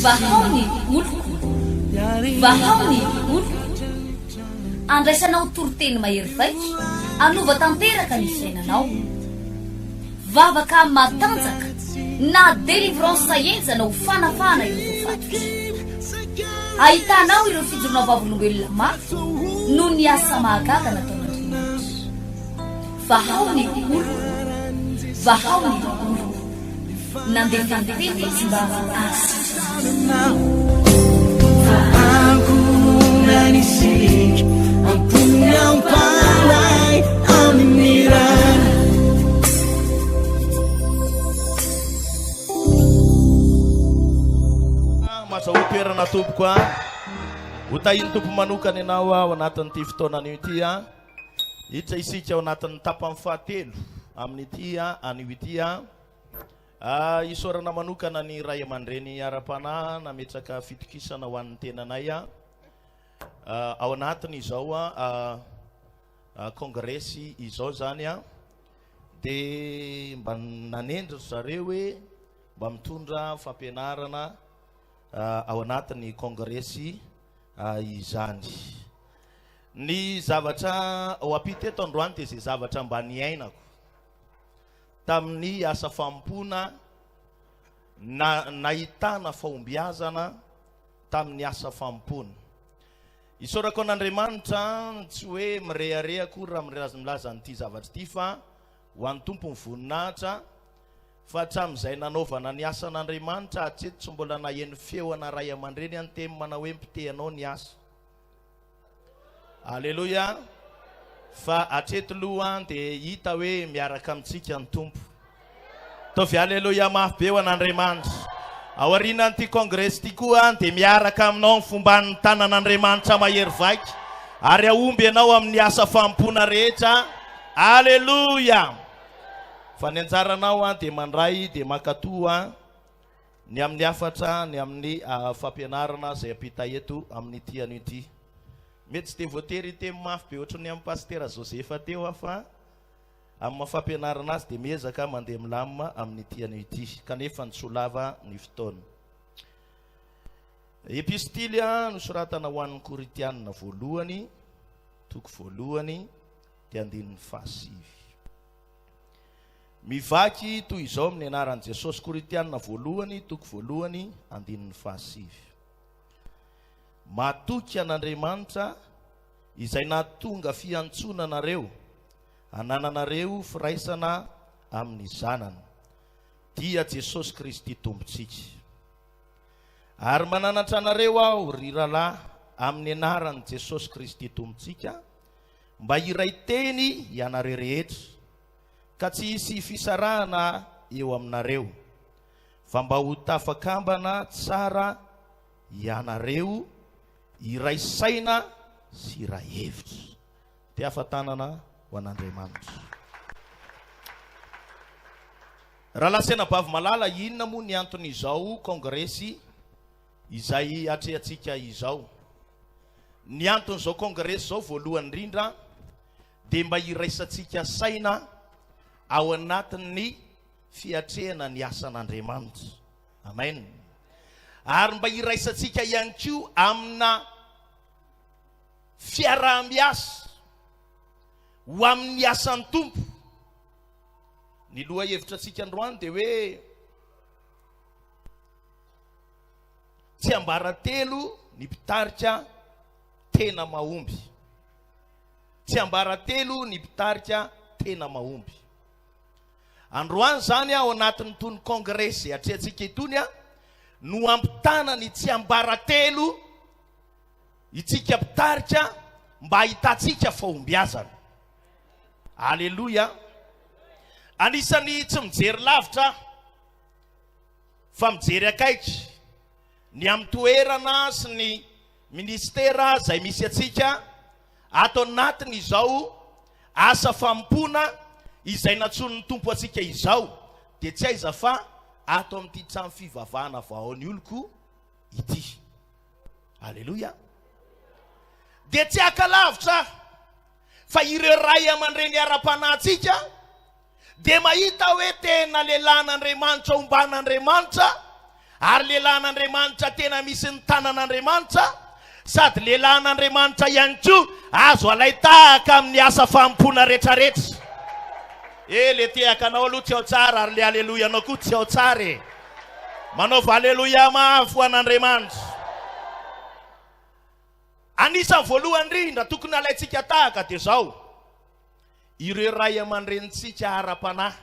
Vahao ny oloko, vahao ny oloko. Andraisanao toriteny mahery vaika, hanova tanteraka ny fiainanao. Vavaka matanjaka na délivrance henjana ho fanafahana ireo voafatotra. Ahitanao ireo fijoroana vavolombelona mafy noho ny asa mahagaga nataon'Andriamanitra. Vahao ny oloko, vahao ny oloko. Nandefa ny teny izy mba hahasitrana Mazahoa toerana tompoko a. Ho tahin'ny Tompo manokana ianao ao anatin'ity fotoana anio ity a. Hiditra isika ao anatin'ny tapany fahatelo amin'ity anio ity a. Isaorana manokana ny ray aman-dreny ara-panahy nametraka fitokisana ho an'ny tenanay ao anatin'izao kongresy izao izany dia mba nanendry ry zareo hoe mba mitondra fampianarana ao anatin'ny kongresy izany. Ny zavatra ho ampita eto androany dia izay zavatra mba niainako. tamin'ny asa fanompoana na nahitana fahombiazana tamin'ny asa fanompoana. Isaorako an'Andriamanitra, tsy hoe mirehareha akory raha milaza an'ity zavatra ity fa ho an'ny Tompo ny voninahitra, fa hatramin'izay nanaovana ny asan'Andriamanitra hatreto tsy mbola naheno feo ana ray aman-dreny aho niteny manao hoe mpitehanao ny asa. Aleloia! Fa hatreto loha dia hita hoe miaraka amintsika ny Tompo. Ataovy aleloia mafy be ho an'Andriamanitra. Aorianan'ity kongresy ity koa dia miaraka aminao ny fomban'ny tanan'Andriamanitra mahery vaika ary hahomby ianao amin'ny asa fanompoana rehetra. Aleloia! Fa ny anjaranao dia mandray dia mankatoa Ny amin'ny hafatra, ny amin'ny fampianarana izay ampita eto amin'ity anio ity. Mety tsy dia voatery hiteny mafy be ohatran'ny amin'ny Pasitera Joseph teo aho fa amin'ny maha fampianarana azy dia miezaka mandeha milamina amin'ity anio ity kanefa ny tsy ho lava ny fotoana. Epistily nosoratana ho an'ny Korintianina voalohany, toko voalohany dia andininy fahasivy. Mivaky toy izao amin'ny anaran'i Jesosy Korintiana voalohany toko voalohany andininy fahasivy. Matoky an'Andriamanitra izay nahatonga fiantsoana anareo hanananareo firaisana amin'ny Zanany, dia Jesosy Kristy Tompontsika. Ary mananatra anareo aho, ry rahalahy, amin'ny anaran'i Jesosy Kristy Tompontsika, Mba hiray teny ianareo rehetra, ka tsy hisy fisarahana eo aminareo, fa mba ho tafakambana tsara ianareo, hiray saina sy hiray hevitra. Te-hafa-tanana ho an'Andriamanitra. Rahalahy sy anabavy malala, inona moa ny anton'izao kongresy izay atrehantsika izao? Ny anton'izao kongresy izao voalohany indrindra dia mba hiraisantsika saina ao anatin'ny fiatrehana ny asan'Andriamanitra. Amen. Ary mba hiraisantsika ihany koa amina fiaraha-miasa ho amin'ny asan'ny Tompo. Ny lohahevitra antsika androany dia hoe Tsiambaratelo ny mpitarika tena mahomby. Tsiambaratelo ny mpitarika tena mahomby. Androany izany ao anatin'itony kongresy atrehantsika itony no ampitana ny tsiambaratelo itsika mpitarika mba hahitantsika fahombiazana. Aleloia. Anisan'ny tsy mijery lavitra aho. fa mijery akaiky ny amin'ny toerana sy ny minisitera izay misy antsika ato anatin'izao asa fanompoana izay nantsoin'ny Tompo antsika izao dia tsy aiza fa ato amin'ity trano fivavahana vao ny oloko ity. Aleloia! Dia tsy haka lavitra fa ireo ray aman-dreny ara-panahintsika. Dia mahita aho hoe tena lehilahin'Andriamanitra omban'Andriamanitra, ary lehilahin'Andriamanitra tena misy ny tanan'Andriamanitra, sady lehilahin'Andriamanitra ihany koa azo alain-tahaka amin'ny asa fanompoana retraretra. E, le tehaka anao aloha tsy ao tsara ary le aleloia anao koa tsy ao tsara e. Manaova aleloia mafy ho an'Andriamanitra. Anisan'ny voalohany indrindra tokony halaintsika tahaka dia izao, ireo ray aman-drenintsika ara-panahy.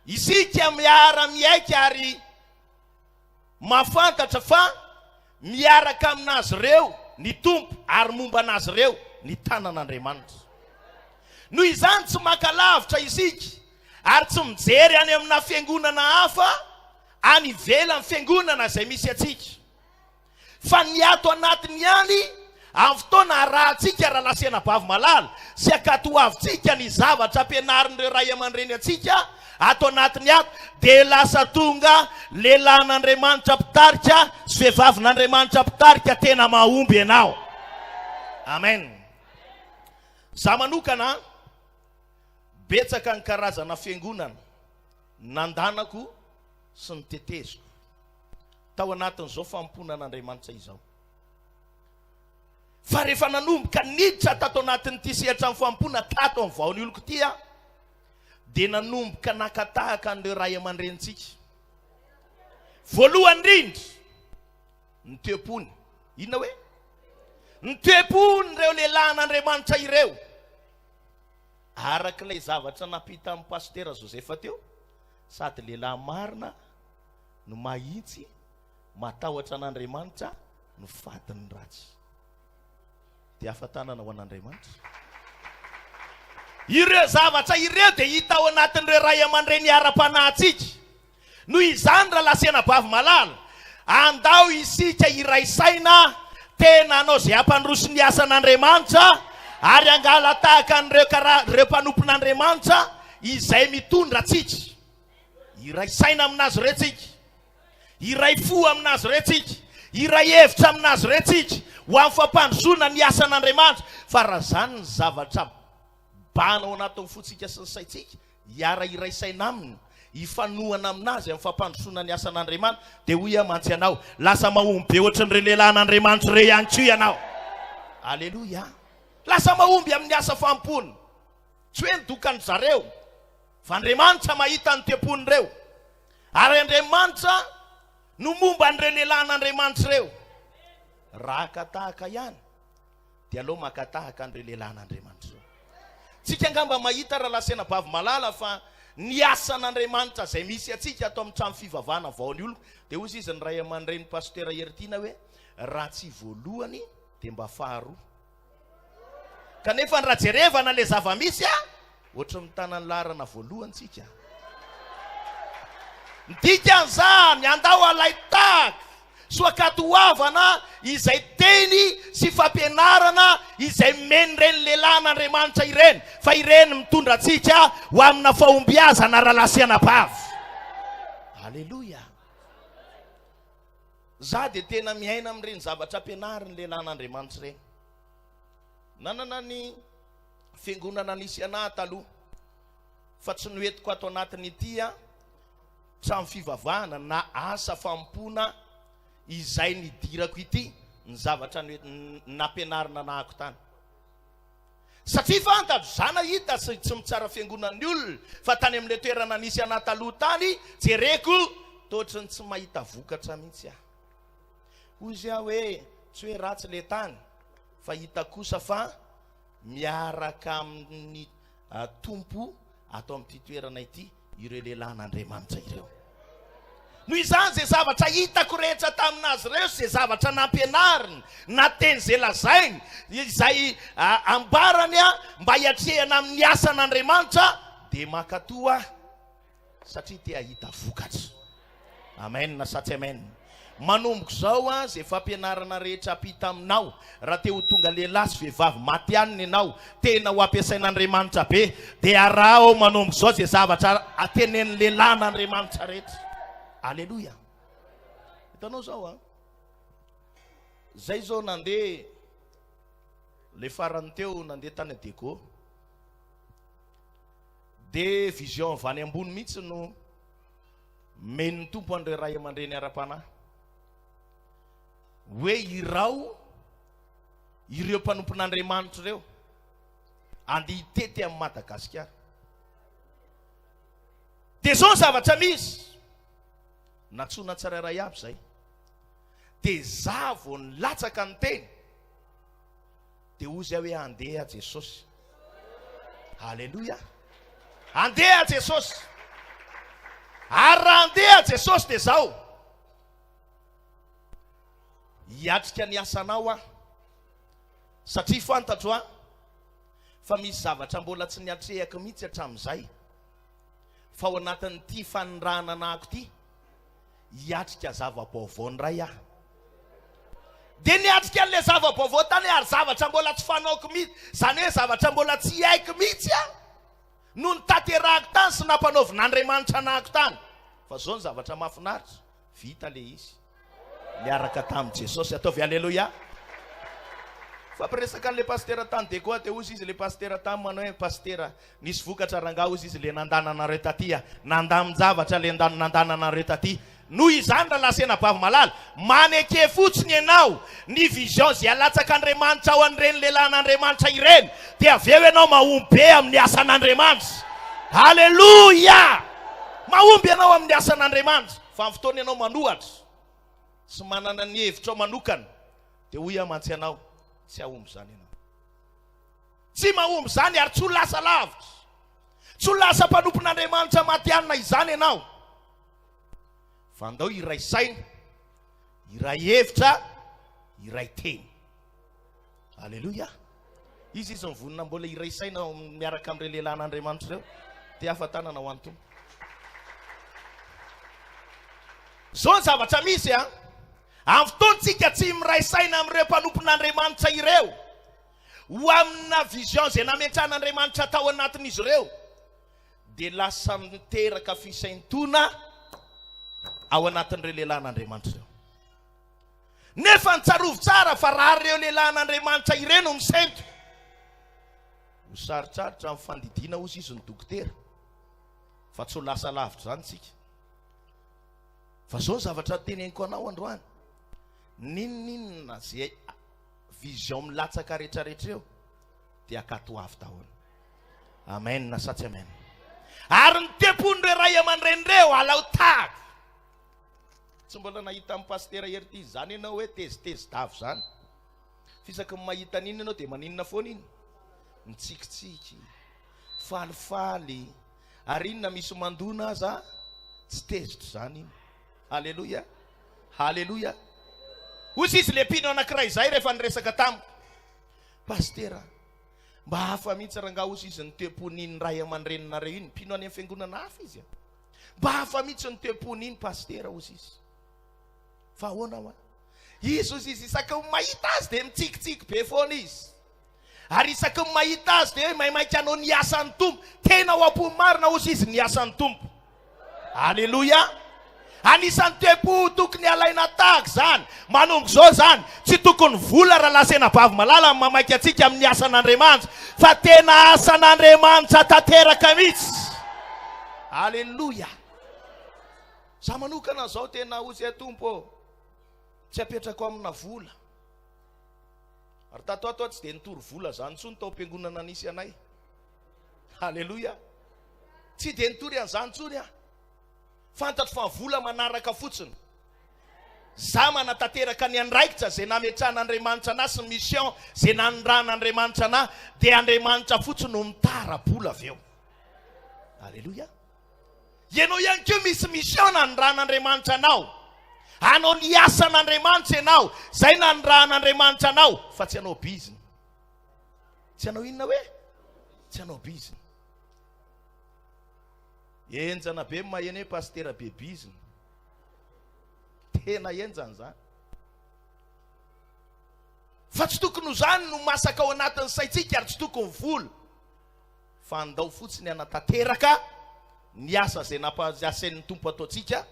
Isika miara-miaiky ary mahafantatra fa miaraka amin'azy ireo ny Tompo ary momba an'azy ireo ny tanan'Andriamanitra. Noho izany tsy maka lavitra isika ary tsy mijery any amina fiangonana hafa any ivelan'ny fiangonana izay misy antsika. Fa ny ato anatiny ihany, amin'ny fotoana arahantsika rahalahy sy anabavy malala, sy ankatoavintsika ny zavatra ampianarin'ireo ray aman-dreny antsika ato anatiny ato, dia lasa tonga lehilahin'Andriamanitra mpitarika sy vehivavin'Andriamanitra mpitarika tena mahomby ianao. Amen. Za manokana, betsaka ny karazana fiangonana nandanako sy niteteziko. tao anatin'izao fanompoana an'Andriamanitra izao. Fa rehefa nanomboka niditra tato anatin'ity sehatra ny fanompoana tato amin'ny vaon'ny oloko ity aho, dia nanomboka naka tahaka an'ireo ray aman-drenintsika. Voalohany indrindra, ny toe-pony. Inona hoe? Ny toe-pon'ireo lehilahin'Andriamanitra ireo. Araka ilay zavatra nampitan'ny pasitera Josefa teo, sady lehilahy marina no mahitsy, matahotra an'Andriamanitra no fadin'ny ratsy. Dia afa-tanana ho an'Andriamanitra. Ireo zavatra ireo dia hita ao anatin'ireo ray aman-dreny ara-panahintsika. Noho izany, rahalahy sy anabavy malala, andao isika hiray saina tena hanao izay hampandroso ny asan'Andriamanitra ary hangala-tahaka an'ireo kara, ireo mpanompon'Andriamanitra izay mitondra antsika. Hiray saina amin'azy ireo tsika. Hiray fo amin'azy ireo tsika. Hiray hevitra amin'azy ireo tsika. Ho amin'ny fampandrosoana ny asan'Andriamanitra. Fa raha izany ny zavatra bahana ao anatin'ny fontsika sy ny saintsika, hiara-hiray saina aminy, hifanohana amin'azy amin'ny fampandrosoana ny asan'Andriamanitra, dia hoy aho mantsy anao, lasa mahomby be ohatran'ireo lehilahin'Andriamanitra ireo ihany koa ianao. Aleloia! Lasa mahomby amin'ny asa fanompoana. Tsy hoe ny dokan-dry zareo. Fa Andriamanitra mahita ny toe-pon'ireo. Ary Andriamanitra no momba an'ireo lehilahin'Andriamanitra ireo. Raha haka tahaka ihany, dia aleo maka tahaka an'ireo lehilahin'Andriamanitra ireo. Tsika angamba mahita rahalahy sy anabavy malala fa ny asan'Andriamanitra izay misy antsika ato amin'ny trano fivavahana vao ny oloko, dia hoy izy ny ray aman-dreny pasitera Heritiana hoe raha tsy voalohany dia mba faharoa. Kanefa raha jerevana le zava-misy a, ohatry ny mitana ny laharana voalohany tsika. Ny dikan'izany, andao alain-tahaka sy ankatoavana izay teny sy fampianarana izay omen'ireny lehilahin'Andriamanitra ireny, fa ireny mitondra antsika ho amina fahombiazana rahalahy sy anabavy. Aleloia. Za dia tena miaina amin'ireny zavatra ampianarin'ny lehilahin'Andriamanitra ireny. Nanana ny fiangonana nisy anah taloha, fa tsy noentiko ato anatin'ity an, trano fivavahana na asa fanompoana izay nidirako ity ny zavatra nampianarina anahako tany. Satria fantatro, za nahita sy tsy mitsara fiangonan'ny olona fa tany amin'ilay toerana nisy anah taloha tany, jereko toa ohatran'ny tsy mahita vokatra mihitsy aho. Hoy izy aho hoe tsy hoe ratsy ilay tany fa hita kosa fa miaraka amin'ny Tompo ato amin'ity toerana ity ireo lehilahin'Andriamanitra ireo. Noho izany, izay zavatra hitako rehetra tamin'azy ireo sy izay zavatra nampianariny, na teny izay lazainy, izay ambarany mba hiatrehana amin'ny asan'Andriamanitra, dia mankatò aho satria te hahita vokatra. Amen sa tsy amen? Manomboka izao an, izay fampianarana rehetra ampita aminao, raha te ho tonga lehilahy sy vehivavy matihanina ianao, tena ho ampiasain'Andriamanitra be, dia araho manomboka izao izay zavatra tenenin'ny lehilahin'Andriamanitra rehetra. Aleloia. Hitanao izao an, zay izao nandeha le farany teo nandeha tany Diego. Dia vision avy any ambony mihitsy no men'ny Tompo an'ireo ray aman-dreny ara-panahy. Hoe irao ireo mpanompon'Andriamanitra ireo andeha hitety amin'i Madagasikara. Dia izao ny zavatra misy. Nantsoina tsirairay avy izay. Dia za vao nilatsaka ny teny. Dia hozy aho hoe andeha Jesosy. Aleloia. Andeha Jesosy. Ary raha andeha Jesosy dia zao. Hiatrika ny asanao aho. Satria fantatro aho fa misy zavatra mbola tsy niatrehako mihitsy hatramin'izay. Fa ao anatin'ity fanirahana anahako ity, hiatrika zava-baovao indray aho. Dia niatrika an'ilay zava-baovao tany ary zavatra mbola tsy fanaoko mihitsy, izany hoe zavatra mbola tsy haiko mihitsy aho no notanterahako tany sy nampanaovin'Andriamanitra anahako tany. Fa izao ny zavatra mahafinaritra, vita ilay izy. Niaraka tamin'i Jesosy. Ataovy Aleloia. Fampiresaka an'ilay pasitera tany Diego aho dia hozy izy ilay pasitera tany manao hoe pasitera nisy vokatra rangaha hozy izy ilay nandana anareo taty a nandamin-javatra ilay nandana anareo taty. Noho izany rahalahy sy anabavy malala, maneke fotsiny ianao ny vision izay alatsak'Andriamanitra ao an'ireny lehilahin'Andriamanitra ireny dia avy eo ianao mahomby be amin'ny asan'Andriamanitra. Aleloia! Mahomby ianao amin'ny asan'Andriamanitra. Fa amin'ny fotoana ianao manohatra sy manana ny hevitrao manokana dia hoy aho mantsy anao, tsy hahomby izany ianao. Tsy mahomby izany ary tsy ho lasa lavitra. Tsy ho lasa mpanompon'Andriamanitra matihanina izany ianao. Fa andao hiray saina, hiray hevitra, hiray teny. Aleloia. Iza izy mivonona mbola hiray saina miaraka amin'ireo lehilahin'Andriamanitra ireo? Te hafa-tanana ho an'ny Tompo. Izao ny zavatra misy an. Amin'ny fotoantsika tsy miray saina amin'ireo mpanompon'Andriamanitra ireo ho amina vision izay nametrahan'Andriamanitra tao anatin'izy ireo dia lasa miteraka fisaintoana ao anatin'ireo lehilahin'Andriamanitra ireo. Nefa ny tsarovy tsara fa raha ireo lehilahin'Andriamanitra ireo no misento, ho sarotsarotra amin'ny fandidiana hozy izy ny dokotera, fa tsy ho lasa lavitra izany tsika. Fa zao ny zavatra teneniko anao androany, n'inon'inona zay vision milatsaka retraretra eo dia akatoavy daholo. Amen sa tsy amen? Ary ny tempon'ireo ray aman-dreny ireo alao tahaka. Tsy mbola nahita an'i Pasitera Hery ity izany ianao hoe tezitezi-dava izany. F'isaky ny mahita an'iny ianao dia maninona foana iny? Mitsikitsiky, falifaly, ary iny na misy mandona aza tsy tezitra izany iny. Aleloia! Aleloia! Hoy izy le mpino anankiray izay rehefa niresaka tamiko. Pasitera, mba hafa mihitsy rangaha hoy izy ny toe-pon'iny ray aman-dreninareo iny. Mpino any amin'ny fiangonana hafa izy. Mba hafa mihitsy ny toe-pony iny pasitera hozy izy. Fa ahoana hoa? Izy hozy izy isaky ny mahita azy dia mitsikitsiky be foana izy. Ary isaky ny mahita azy dia hoe maimaika hanao ny asan'ny Tompo. Tena ao am-pony marina hozy izy ny asan'ny Tompo. Aleloia! Anisan'ny toe-po tokony halaina tahaka izany. Manomboka izao izany, tsy tokony vola rahalahy sy anabavy malala ny mamaika antsika amin'ny asan'Andriamanitra, fa tena asan'Andriamanitra tanteraka mihitsy. Aleloia! Za manokana zao tena hozy aho Tompo ô, tsy apetrako amina vola. Ary tato ato aho tsy dia nitory vola zany intsony tao am-piangonana nisy anay. Aleloia! Tsy dia nitory an'izany intsony aho. Fantatro fa vola manaraka fotsiny. Za manatanteraka ny andraikitra izay nametrahan'Andriamanitra anah sy ny mission izay nanirahan'Andriamanitra anah dia Andriamanitra fotsiny no mitara-bola avy eo. Aleloia. Ianao ihany koa misy mission nanirahan'Andriamanitra anao. Hanao ny asan'Andriamanitra ianao, izay nanirahan'Andriamanitra anao fa tsy hanao bizina. Tsy hanao inona hoe? Tsy hanao bizina. Henjana be ny maheno hoe pasitera be bizina. Tena henjana izany. Fa tsy tokony ho izany no masaka ao anatin'ny saintsika ary tsy tokony vola. Fa andao fotsiny hanatanteraka ny asa izay nampiasain'ny Tompo ataontsika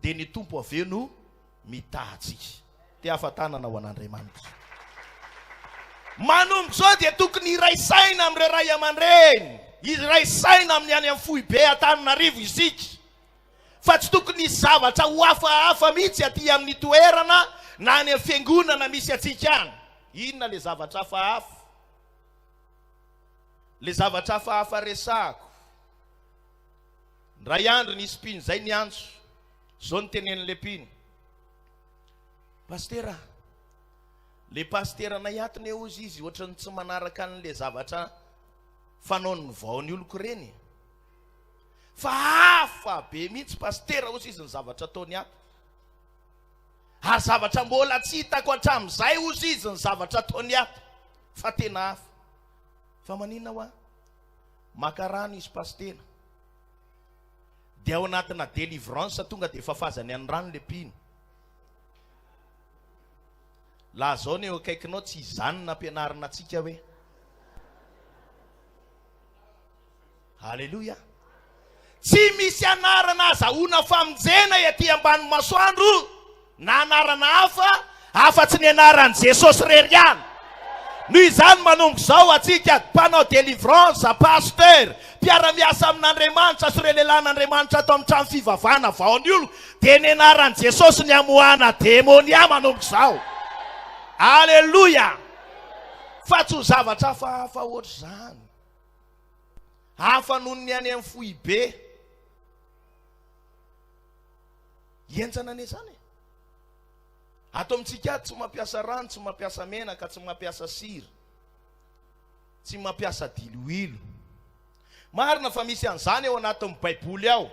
dia ny Tompo avy eo no mitaha antsika. Te hafa-tanana ho an'Andriamanitra. Manomboka izao dia tokony hiray saina amin'ireo ray aman-dreny. Hiray saina amin'ny any amin'ny foibe Antananarivo isika fa tsy tokony hisy zavatra ho hafahafa mihitsy aty amin'ny toerana na any amin'ny fiangonana misy antsika any. Inona ilay zavatra hafahafa? Ilay zavatra hafahafa resahako. Indray andro nisy mpino izay niantso. Izao no tenenin'ilay mpino. Pasitera, le pasiteranay ato ne hozy izy ohatran'ny tsy manaraka an'le zavatra fanaon'ny vaon'ny oloko ireny e. Fa hafa be mihitsy pasitera hozy izy ny zavatra ataony ato. Ary zavatra mbola tsy hitako hatramin'izay hozy izy ny zavatra ataony ato. Fa tena hafa. Fa maninona hoa? Maka rano izy pasitera. Dia ao anatina délivrance tonga dia fafazany any rano le mpino. Lazao ny eo akaikinao tsy izany no nampianarina antsika hoe. Aleloia. Tsy misy anarana azahoana famonjena ety ambany masoandro na anarana hafa afa-tsy ny anaran'i Jesosy irery ihany. Noho izany manomboka izao antsika mpanao délivrance, pasteur, mpiara-miasa amin'Andriamanitra sy ireo lehilahin'Andriamanitra ato amin'ny trano fivavahana vaon'olo dia ny anaran'i Jesosy ny amoahana demonia manomboka izao. Aleloia! Fa tsy ho zavatra hafahafa ohatr'izany. Hafa noho ny any amin'ny foibe. Henjana anie izany e. Ato amintsika ato tsy mampiasa rano, tsy mampiasa menaka, tsy mampiasa sira, tsy mampiasa diloilo. Marina fa misy an'izany ao anatin'ny Baiboly ao.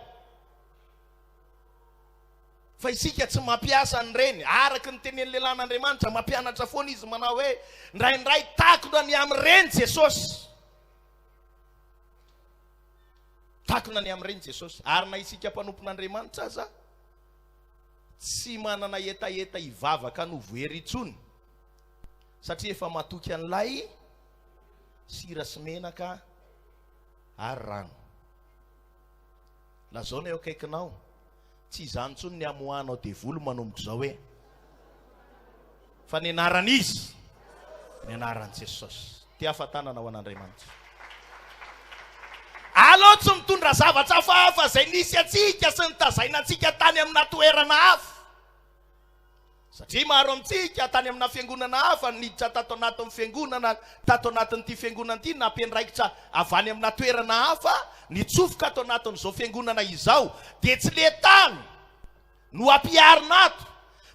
Fa isika tsy mampiasa an'ireny. Araka ny tenenin'ny lehilahin'Andriamanitra, mampianatra foana izy manao hoe, indraindray takona ny amin'ireny Jesosy. Takona ny amin'ireny Jesosy. Ary na isika mpanompon'Andriamanitra aza, tsy manana hetaheta hivavaka hanovo hery intsony, satria efa matoky an'ilay sira sy menaka ary rano. Lazao ny eo akaikinao, tsy izany intsony ny hamoahanao devoly manomboka izao hoe, fa ny anaran'iza? Ny anaran'i Jesosy. Te hafa-tanana ho an'Andriamanitra. Aleo tsy mitondra zavatra hafahafa izay nisy antsika sy nitazaina antsika tany amina toerana hafa. Satria maro amintsika tany amina fiangonana hafa no niditra tato anatin'ny fiangonana, tato anatin'ity fiangonana ity, nampiandraikitra avy any amina toerana hafa, nitsofoka ato anatin'izao fiangonana izao. Dia tsy le tany no ampiharina ato,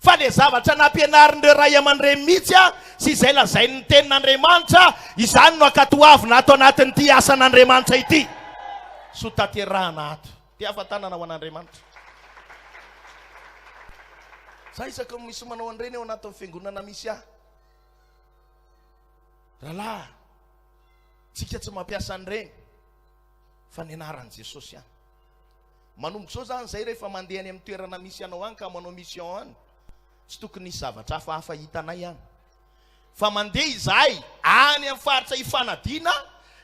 fa le zavatra nampianarin'ireo ray aman-dreny mihitsy sy izay lazain'ny tenin'Andriamanitra, izany no ankatoavina ato anatin'ity asan'Andriamanitra ity. Soa tanterahana ato. Te hafa-tanana ho an'Andriamanitra. Za isaky ny misy manao an'ireny ao anatin'ny fiangonana misy ahy. Rahalahy, tsika tsy mampiasa an'ireny fa ny anaran'i Jesosy ihany. Manomboka izao zany zay rehefa mandeha any amin'ny toerana misy anao any ka manao mission any, tsy tokony hisy zavatra hafahafa hitanay any. Fa mandeha izahay any amin'ny faritra Ifanadiana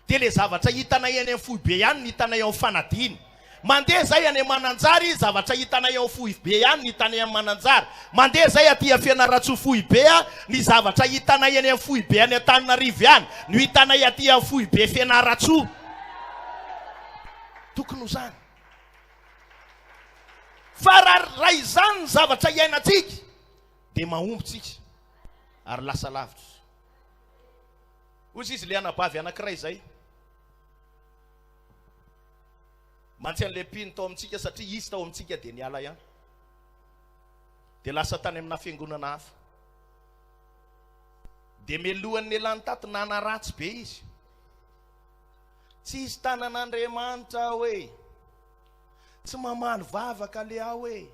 dia ilay zavatra hitanay any amin'ny foibe ihany no hitanay ao Fanadiana. Mandeha izahay any Mananjary, zavatra hitanay ao foibe ihany no hitanay any Mananjary. Mandeha izahay aty Fianarantsoa foibe, ny zavatra hitanay any amin'ny foibe any Antananarivo ihany no hitanay aty amin'ny foibe Fianarantsoa. Tokony ho izany. Fa raha izany ny zavatra iainantsika dia mahomby tsika ary lasa lavitra. Hoy izy ilay anabavy anankiray izay. Mantsy an'ilay mpino tao amintsika satria izy tao amintsika dia niala ihany. Dia lasa tany amina fiangonana hafa. Dia melohan'ny nialany tato nanaratsy be izy. Tsisy tanan'Andriamanitra aho e. Tsy mamaly vavaka le aho e.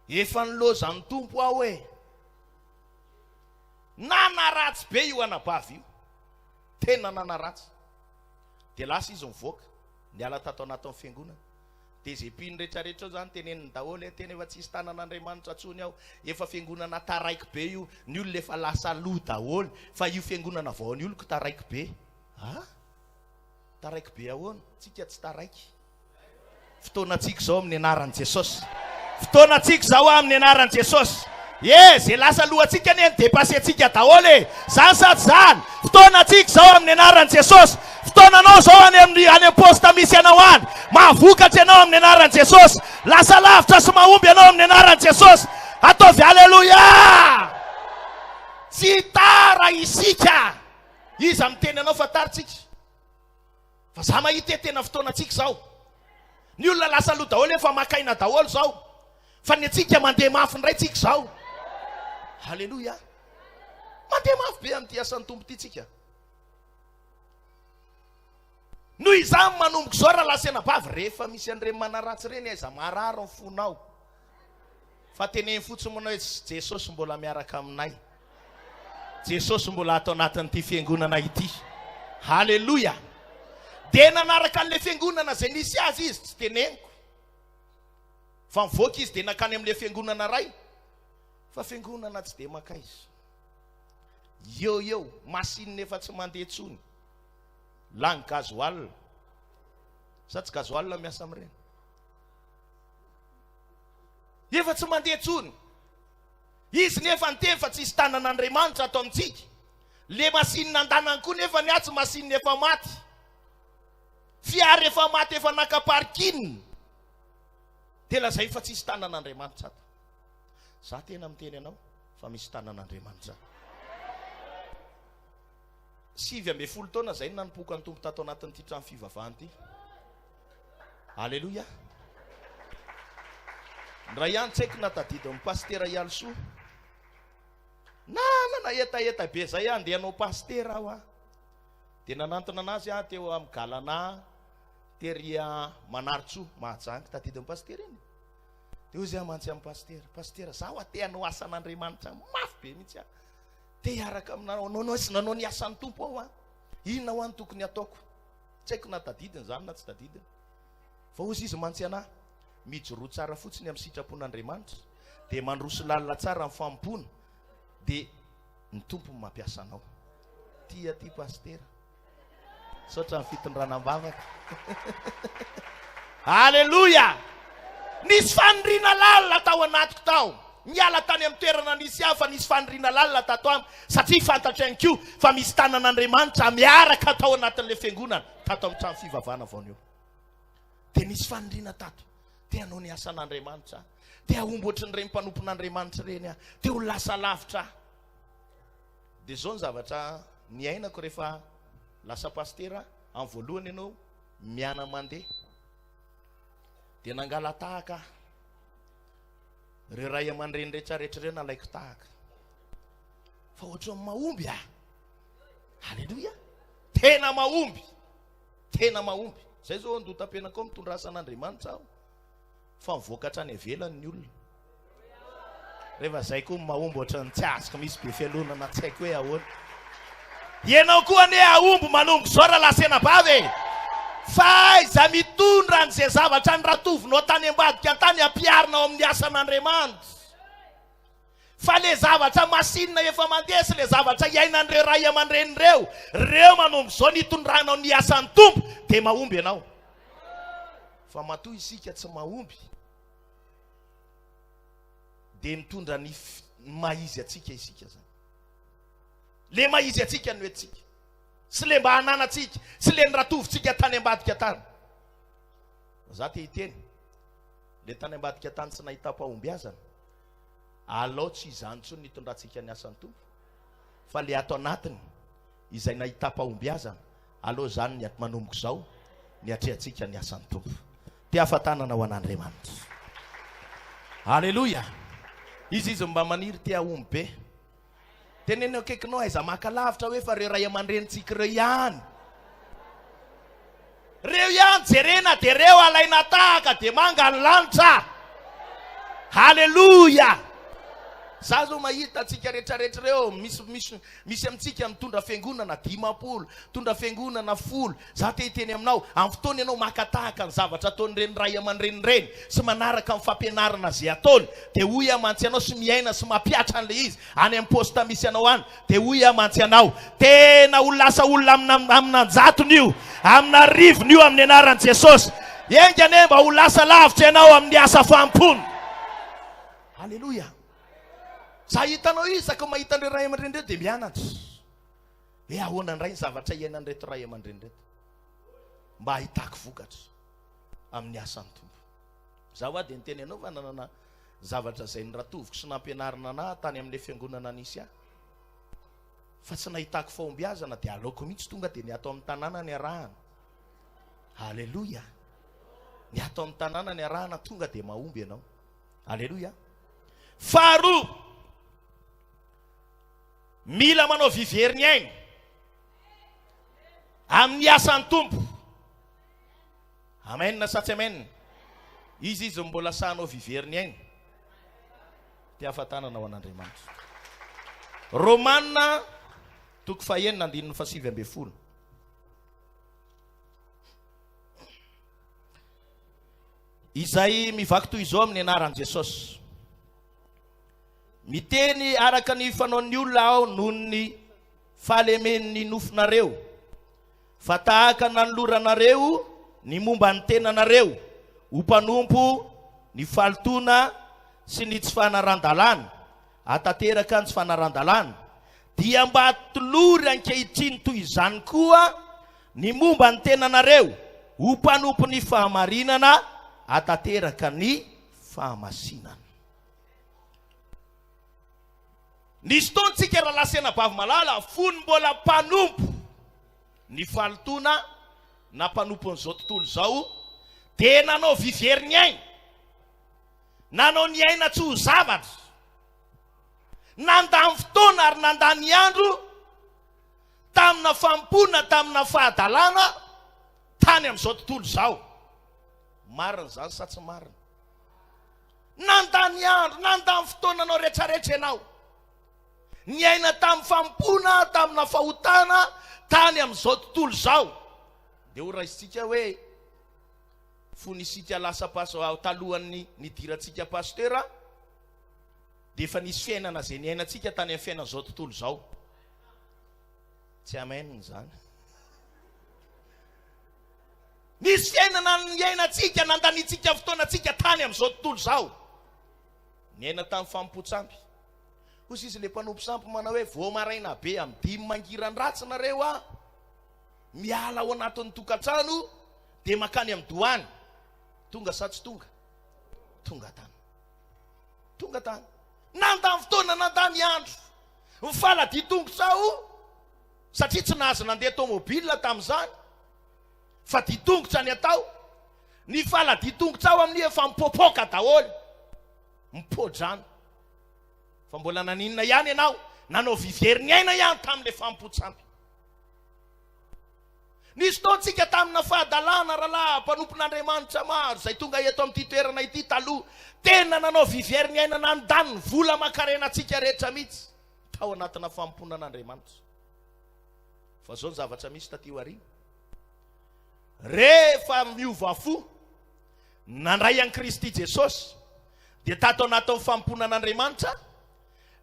Efa nilaozan'ny Tompo aho e. Nanaratsy be io anabavy io. Tena nanaratsy. Dia lasa izy nivoaka, niala tato anatin'ny fiangonana. Dia izay mpino rehetrarehetra ao izany teneniny daholo e, tena efa tsisy tanan'Andriamanitra intsony ao, efa fiangonana taraiky be io, ny olona efa lasa aloha daholo, fa io fiangonana vao ny oloko taraiky be. Ah? Taraiky be ahoana? Tsika tsy taraiky. Fotoanantsika izao amin'ny anaran'i Jesosy. Fotoanantsika izao amin'ny anaran'i Jesosy. Ye, ze lasa alohantsika anie ny depassentsika daholo e. Zany sa tsy zany? Fotoanantsika izao amin'ny anaran'i Jesosy. Fotoananao izao any amin'ny any amin'ny poste misy anao any. Mahavokatra ianao amin'ny anaran'i Jesosy. Lasa lavitra sy mahomby ianao amin'ny anaran'i Jesosy. Ataovy aleloia! Tsy tara isika. Iza miteny anao fa tara tsika? Fa za mahita hoe tena fotoanantsika izao. Ny olona lasa aloha daholo efa maka aina daholo izao. Fa ny antsika mandeha mafy indray tsika izao. Haleloia. Mandeha mafy be amin'ity asan'ny Tompo ity tsika. Noho izany manomboka izao rahalahy sy anabavy, rehefa misy an'ireny manaratsy ireny aiza marary ny fonao. Fa teneno fotsiny moa hoe Jesosy mbola miaraka aminay. Jesosy mbola ato anatin'ity fiangonana ity. Haleloia! Dia nanaraka an'ilay fiangonana izay nisy azy izy, tsy teneniko. Fa nivoaka izy dia nankany amin'ilay fiangonana iray. Fa fiangonana tsy dia mankaiza. Eo eo, machine efa tsy mandeha intsony. Lany gasoil. Sa tsy gasoil miasa amin'ireny? Efa tsy mandeha intsony. Izy nefa niteny fa tsisy tanan'Andriamanitra ato amintsika. Le machine andanany koa nefa ny atsy machine efa maty. Fiara efa maty efa naka parking. Dia lazainy fa tsisy tanan'Andriamanitra ato. Za tena miteny anao fa misy tanan'Andriamanitra ato. 19 taona zay no nanompoako an'i Tompo tato anatin'ity trano fivavahana ity. Aleloia. Ndray ihany tsy haiko na tadidin'ny pasitera Ialisoa. Nanana hetaheta be zay aho andeha hanao pasitera aho ah. Dia nanantona anazy aho teo amin'ny Galana tery Manarintsoa Mahajanga. Tadidin'ny pasitera iny. Dia hoy izy aho mantsy amin'ny pasitera, pasitera zaho te hanao asan'Andriamanitra mafy be mihitsy aho. Te hiaraka aminao nanao ny asan'ny Tompo aho ah. Inona ho any tokony hataoko? Tsy haiko na tadidiny izany na tsy tadidiny. Fa hozy izy mantsy anah, mijoroa tsara fotsiny amin'ny sitrapon'Andriamanitra, dia mandroso lalina tsara amin'ny fanompoana, dia ny Tompo no mampiasa anao. Tia aty Pasitera. Misaotra ny fitondrana am-bavaka. Aleloia! Nisy faniriana lalina tao anatiko tao. Niala tany amin'ny toerana nisy ahy fa nisy faniriana lalina tato amiko, satria fantatro ihany koa fa misy tanan'Andriamanitra miaraka tao anatin'ilay fiangonana, tato amin'ny trano fivavahana vao niova. Dia nisy faniriana tato, te hanao ny asan'Andriamanitra aho, te hahomby ohatran'ireny mpanompon'Andriamanitra ireny aho, te ho lasa lavitra aho. Dia izao ny zavatra niainako rehefa lasa pasitera, amin'ny voalohany ianao miana-mandeha, dia nangala-tahaka aho. Ireo ray aman-dreny rehetra rehetra ireo nalaiko tahaka. Fa ohatran'ny mahomby ah. Alléluia. Tena mahomby. Tena mahomby. Zay zao andoha-tapenaka ao mitondra asan'Andriamanitra aho. Fa mivoaka hatrany ivelany ny olona. Rehefa zay koa mahomby ohatran'ny tsy azoko misy be fialonana tsy haiko hoe ahoana. Ianao koa anie hahomby manomboka izao rahalahy sy anabavy e! Fa aiza mitondra an'izay zavatra niratovinao tany ambadika tany ampiharina ao amin'ny asan'Andriamanitra. Fa le zavatra machine efa mandeha sy le zavatra iainan'ireo ray aman-dreny ireo, ireo manomboka izao nitondranao ny asan'ny Tompo dia mahomby ianao. Fa matoa isika tsy mahomby dia mitondra ny maha izy antsika isika zany. Le maha izy antsika no entintsika. Sy le mba ananantsika, sy le niratovintsika tany ambadika tany. Za te hiteny, le tany ambadika tany tsy nahitam-pahombiazana, alao tsy izany intsony nitondrantsika ny asan'ny Tompo, fa le ato anatiny izay nahitam-pahombiazana, alao izany ny manomboka izao ny atrehantsika ny asan'ny Tompo. Te hafa-tanana ho an'Andriamanitra. Aleloia! Izy izy mba maniry te hahomby be. Teneno akaikinao aiza maka lavitra hoe fa reo ray aman-drenintsika ireo ihany. Reo ihany jerena dia reo alaina tahaka dia manga ny lanitra. Haleloia! Za zao mahita antsika retraretra reo misy misy misy amintsika mitondra fiangonana 50, mitondra fiangonana 10. Za te hiteny aminao, amin'ny fotoana ianao maka tahaka ny zavatra ataon'ireny ray aman-dreny ireny sy manaraka ny fampianarana izay ataony, dia hoy aho mantsy anao sy miaina sy mampihatra an'ilay izy any amin'ny poste misy anao any, dia hoy aho mantsy anao, tena ho lasa olona amina amin'anjatony io, amin'arivony io amin'ny anaran'i Jesosy. Enga anie mba ho lasa lavitra ianao amin'ny asa fanompoana. Aleloia. Za hitanao isaky mahita an'ireo ray aman-dreny ireo dia mianatra. Hoe ahoana indray ny zavatra iainan'ireto ray aman-dreny ireto. mba hahitako vokatra amin'ny asan'ny Tompo. Za hoa dia niteny anao fa nanana zavatra izay noratoviko sy nampianarina anah tany amin'ilay fiangonana nisy ahy. Fa tsy nahitako fahombiazana dia aleoko mihitsy tonga dia ny ato amin'ny tanàna ny arahana. Aleloia! Ny ato amin'ny tanàna ny arahana tonga dia mahomby ianao. Aleloia! Faharoa, mila manao vivery ny aina amin'ny asan'ny Tompo. Amen sa tsy amen? Iza izy no mbola sahy hanao vivery ny aina? Te hafa-tanana ho an'Andriamanitra. Romana toko fahenina andininy fahasivy ambin'ny folo. Izay mivaky toy izao amin'ny anaran'i Jesosy. Miteny araka ny fanaon'ny olona aho noho ny fahalemen'ny nofonareo. Fa tahaka nanoloranareo ny momba ny tenanareo ho mpanompo ny fahalotoana sy ny tsy fanaran-dalàna, hahatanteraka ny tsy fanaran-dalàna, dia mba tolory ankehitriny toy izany koa ny momba ny tenanareo ho mpanompo ny fahamarinana, hahatanteraka ny fahamasinana. Nisy fotoana tsika rahalahy sy anabavy malala fony mbola mpanompo ny fahalotoana na mpanompon'izao tontolo izao dia nanao vivery ny aina, nanao ny aina tsy ho zavatra, nandany fotoana ary nandany andro tamina fanompoana tamina fahadalana tany amin'izao tontolo izao. Marina izany sa tsy marina? Nandany andro, nandany fotoana nanao retraretra ianao. Niaina tamin'ny fanompoana, tamina fahotana, tany amin'izao tontolo izao. Dia ho raisintsika hoe fony isika lasa pasteur, talohan'ny nidirantsika pasteur, dia efa nisy fiainana izay niainantsika tany amin'ny fiainan'izao tontolo izao. Tsy amen izany. Nisy fiainana niainantsika, nandaniantsika fotoanantsika tany amin'izao tontolo izao. Niaina tamin'ny fanompoan-tsampy. Hoy sisa ilay mpanompo sampy manao hoe, vao maraina be amin'ny dimy mangiran-dratsy nareo a! Miala ao anatin'ny tokantrano dia mankany amin'ny doany. Tonga sa tsy tonga? Tonga tany. Tonga tany. Nandany fotoana, nandany andro. Nifaladia tongotra aho satria tsy nahazo nandeha tomobile tamin'izany. Fa dia tongotra ny atao. Ny faladia tongotra ao amin'io efa mipopoka daholo. Mipodrano. Fa mbola naninona ihany ianao? Nanao vivery ny aina ihany tamin'ilay fanompoan-tsampy. Nisy fotoantsika tamina fahadalana rahalahy mpanompon'Andriamanitra maro izay tonga eto amin'ity toerana ity taloha. Tena nanao vivery ny aina nandany ny vola aman-karena antsika rehetra mihitsy tao anatina fanompoana an'Andriamanitra. Fa zao ny zavatra misy taty aoriana. Rehefa miova fo, nandray an'i Kristy Jesosy, dia tato anatin'ny fanompoana an'Andriamanitra,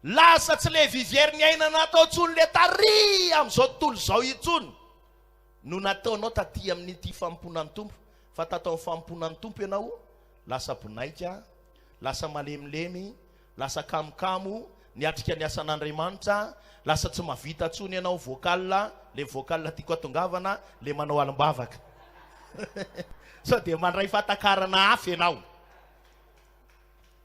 lasa tsy le vivier niainana natao intsony le tary amin'izao tontolo izao intsony no nataonao taty amin'ity fanompoana ny Tompo, fa tato amin'ny fanompoana ny Tompo ianao lasa bonaika, lasa malemilemy, Lasa kamokamo niatrika ny asan'Andriamanitra, lasa tsy mavita tsony ianao vocal, le vocal tiako atongavana le manao alim-bavaka. Sao dia mandray fahatakarana hafa ianao.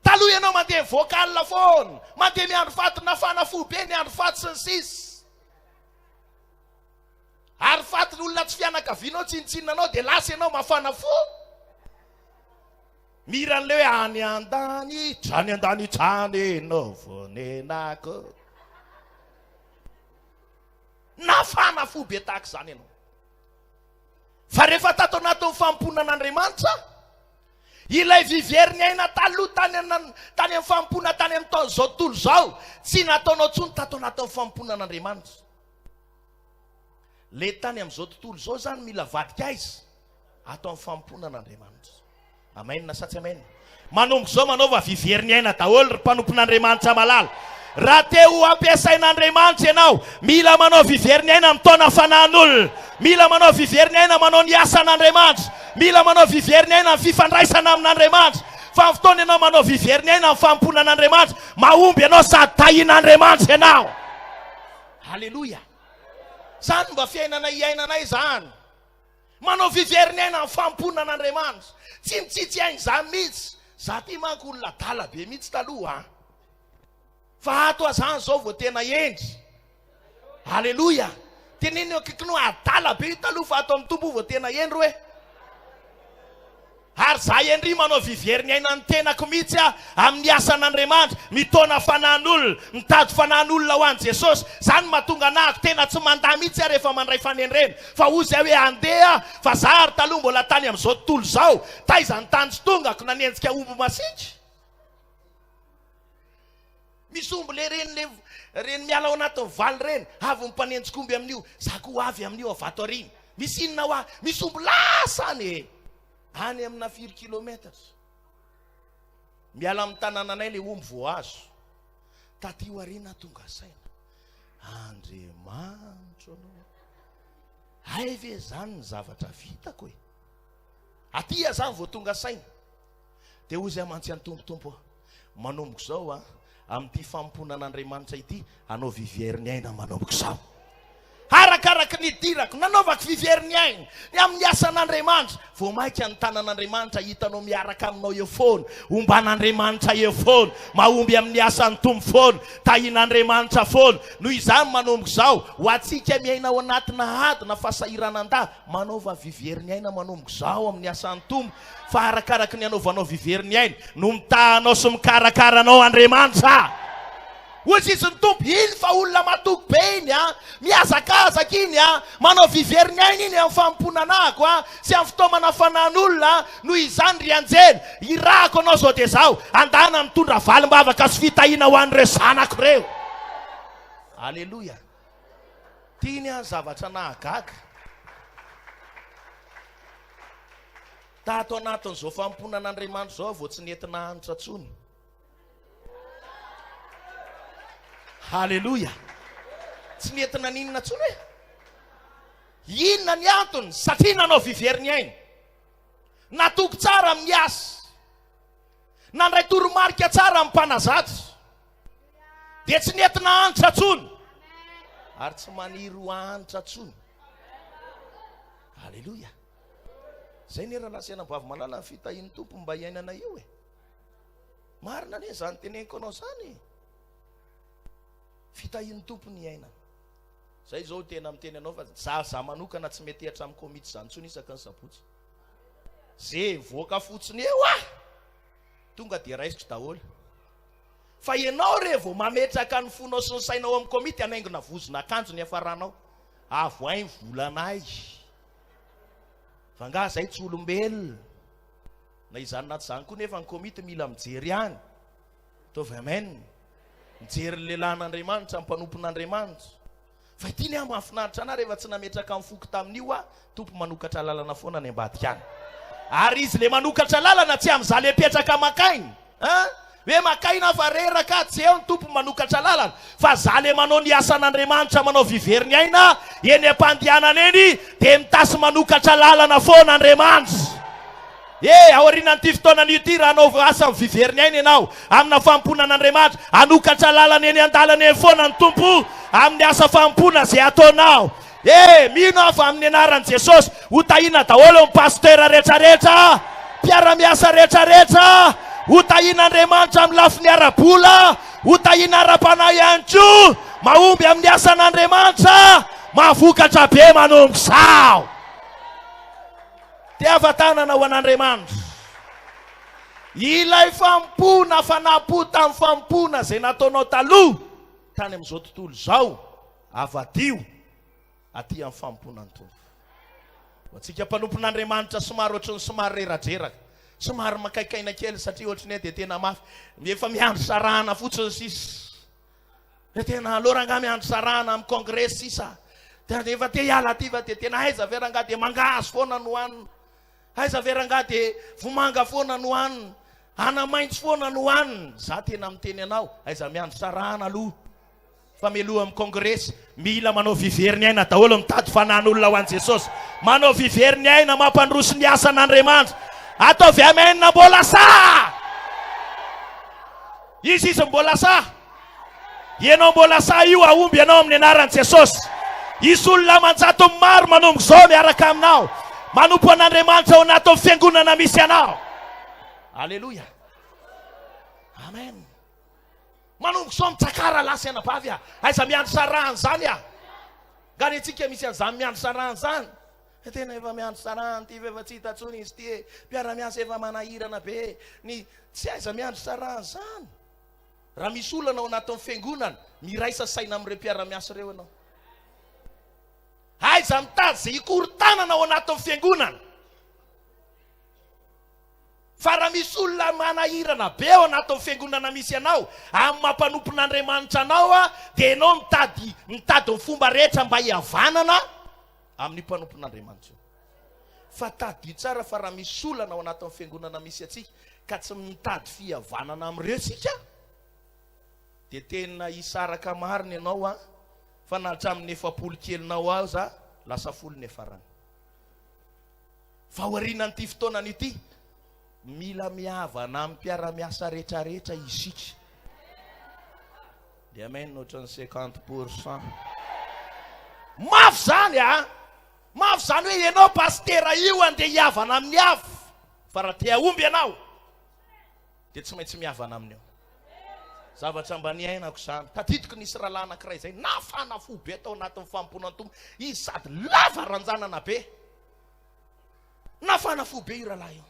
Taloha ianao mandeha vocal foana, mandeha miandry faty, nafana fo be niandry faty sy ny sisa. Ary faty ny olona tsy fianakavianao tsinontsinona anao dia lasa ianao mafana fo. Mihira an'ilay hoe any an-danitra, any an-danitra any no fonenako. Nafana fo be tahaka izany ianao. Fa rehefa tato anatin'ny fanompoana an'Andriamanitra, ilay vivier niaina taloha tany tany amin'ny fanompoana tany amin'ny taon'izao tontolo izao, tsy nataonao intsony tato anatin'ny fanompoana an'Andriamanitra. Le tany amin'izao tontolo izao izany mila vadika aiza? Ato amin'ny fanompoana an'Andriamanitra. Amen sa tsy amen? Manomboka izao manaova vivery ny aina daholo ry mpanompon'Andriamanitra malala. Raha te ho ampiasain'Andriamanitra ianao, mila manao vivery ny aina mitaona fanahin'olona. Mila manao vivery ny aina manao ny asan'Andriamanitra. Mila manao vivery ny aina amin'ny fifandraisana amin'Andriamanitra. Fa amin'ny fotoana ianao manao vivery ny aina amin'ny fanompoana an'Andriamanitra, mahomby ianao sady tahian'Andriamanitra ianao. Aleloia. Izany mba fiainana iainanay izany. Manao vivery ny aina amin'ny fanompoana an'Andriamanitra. Tsy mitsitsy aina izany mihitsy. Za ty manko olona adala be mihitsy taloha an. Fa ato aho zany zao vao tena hendry. Aleloia. Teneno eo akaikinao adala be io taloha fa ato amin'ny Tompo vao tena hendry hoe. Ary za Henry manao vivery ny aina ny tenako mihitsy aho amin'ny asan'Andriamanitra, mitaona fanahin'olona, mitady fanahin'olona ho an'i Jesosy, zany mahatonga anahako tena tsy mandà mihitsy aho rehefa mandray fanendrena, fa hozy aho hoe handeha aho, fa za ary taloha mbola tany amin'izao tontolo izao, taiza ny tany tsy tongako, nanenjika omby masiaka. Misy omby le reny le reny miala ao anatin'ny valy reny, avy ny mpanenjika omby amin'io, za koa avy amin'io avy ato aoriana. Misy inona hoa? Misy omby lasa any e! Any amina firy kilomètres. Miala amin'ny tanànanay le omby vao azo. Taty aoriana tonga saina. Andriamanitro anao. Hay ve zany ny zavatra vitako e? Aty aho zany vao tonga saina. Dia hoy izahay mantsy an'i Tompo, Tompo ô, manomboka izao aho, amin'ity fanompoana an'Andriamanitra ity, hanao vivier ny aina manomboka izao. Arakaraky ny idirako, nanaovako vivier ny aina, ny amin'ny asan'Andriamanitra, vao mainka ny tanan'Andriamanitra hitanao miaraka aminao eo foana, omban'Andriamanitra eo foana, mahomby amin'ny asan'ny Tompo foana, tahin'Andriamanitra foana. Noho izany manomboka izao, ho antsika miaina ao anatina ady na fahasahiranan-dahy, manaova vivier ny aina manomboka izao amin'ny asan'ny Tompo, Fa arakaraky ny anaovanao vivery ny aina no mitaha anao sy mikarakara anao Andriamanitra. Hoy sisa ny Tompo, iny fa olona matoky be iny an, mihazakazaka iny an, manao vivery ny aina iny amin'ny fanompoana anahako an, sy amin'ny fitaomana fanahin'olona an, noho izany ry anjely, irahako anao izao dia izao, andana mitondra valim-bavaka sy fitahiana ho an'ireo zanako ireo. Aleloia. Tiany an zavatra nahagaga. Tato anatin'izao fanompoana an'Andriamanitra izao aho vao tsy nety nahantra intsony. Haleloia! Tsy nety naninona intsony e! Inona ny antony? Satria nanao vivery ny aina. Natoky tsara amin'ny asa. Nandray toromarika tsara amin'ny mpanazatra. Dia tsy nety nahantra intsony. Ary tsy maniry ho ahantra intsony. Aleloia. Zay ne rahalahy sy anabavy malala ny fitahian'ny Tompo mba hiainana io e. Marina anie zany teneniko anao zany e. Fitahian'ny Tompo ny hiainana. Zay zao tena miteny anao fa za za manokana tsy mety hatramin'ny komity zany tsony isaka ny sabotsy. Ze voaka fotsiny eo ah. Tonga dia raisiko daholo. Fa ianao re vao mametraka ny fonao sy ny sainao amin'ny komity hanaingona vozon'akanjo ny hiafaranao. Avohay ny volanay. Fa angaha zay tsy olombelona? Na izany na tsy izany koa nefa ny komity mila mijery ihany. Ataovy amen. Mijery ny lehilahin'Andriamanitra, ny mpanompon'Andriamanitra. Fa ity ny ahy mahafinaritra anah rehefa tsy nametraka ny foko tamin'io aho, Tompo manokatra lalana foana any ambadika any. Ary izy le manokatra lalana tsy amin'izaho le mipetraka makaina an! Hoe makaina aho fa reraka aho, tsy eo ny Tompo manokatra lalana fa za le manao ny asan'Andriamanitra manao vivery ny aina eny am-pandehanana eny dia mitasy manokatra lalana foana Andriamanitra. E, aorianan'ity fotoana anio ity, raha hanao asa mivivery ny aina ianao, amina fanompoana an'Andriamanitra, hanokatra lalana eny an-dalana eny foana ny Tompo amin'ny asa fanompoana izay ataonao. E, mino aho fa amin'ny anaran'i Jesosy, ho tahiana daholo ny pasteur rehetrarehetra, mpiara-miasa rehetrarehetra, ho tahian'Andriamanitra amin'ny lafiny ara-bola, ho tahiana ara-panahy ihany koa, mahomby amin'ny asan'Andriamanitra, mahavokatra be manomboka izao. Tiava tanana ho an'Andriamanitra. Ilay fanompoana fanampo tamin'ny fanompoana izay nataonao taloha tany amin'izao tontolo izao, avadio aty amin'ny fanompoana ny Tompo. Ho antsika mpanompon'Andriamanitra somary ohatry ny somary reradreraka, somary makaikaina kely satria ohatry ny hoe dia tena mafy, efa miandry sarahana fotsiny sisa. Dia tena aleo rangahy miandry sarahana amin'ny kongresy sisa. Dia efa te hiala aty fa dia tena aiza ve rangahy dia mangahazo foana no hanina. Aiza ve rangahy dia vomanga foana no hanina. Ana-maitso foana no hanina. Za tena miteny anao, aiza miandry sarahana aloha. Fa mialoha amin'ny kongresy, mila manao vivery ny aina daholo mitady fanahin'olona ho an'i Jesosy. Manao vivery ny aina mampandroso ny asan'Andriamanitra. Ataovy amen mbola sahy! Izy izy mbola sahy. Ianao mbola sahy io hahomby ianao amin'ny anaran'i Jesosy. Hisy olona aman-jatony maro manomboka izao miaraka aminao. Manompo an'Andriamanitra ao anatin'ny fiangonana misy anao. Aleloia. Amen. Manomboka izao mitsakara lahy sy anabavy a. Aiza miandry sarahana izany a. Nga ny antsika misy an'izany miandry sarahana izany. Tena efa miandry sarahana ity fa efa tsy hita intsony izy ity e. Mpiara-miasa efa manahirana be e. Ny tsy aiza miandry sarahana izany. Raha misy olana ao anatin'ny fiangonana, miraisa saina amin'ireo mpiara-miasa ireo ianao. Aiza mitady izay hikorontanana ao anatin'ny fiangonana. Fa raha misy olona manahirana be ao anatin'ny fiangonana misy anao, amin'ny maha mpanompon'Andriamanitra anao, dia ianao mitady mitady ny fomba rehetra mba hihavanana amin'io mpanompon'Andriamanitra io. Fa tadidio tsara fa raha misy olana ao anatin'ny fiangonana misy antsika ka tsy mitady fihavanana amin'ireo isika, dia tena hisaraka marina ianao an, fa na hatramin'ny 40 kelinao aza lasa folo ny farany. Fa aorianan'ity fotoanana ity, mila mihavana amin'ny mpiara-miasa rehetrarehetra isika. Dia amen ohatran'ny 50%. Mafy izany a! Mafy izany hoe ianao pasitera io andeha hihavana amin'ny hafa. Fa raha te hahomby ianao, dia tsy maintsy mihavana aminy eo. Zavatra mba niainako izany. Tadidiko nisy rahalahy anankiray izay nafana fo be tao anatin'ny fanompoana ny Tompo. Izy sady lava ranjanana be. Nafana fo be io rahalahy io.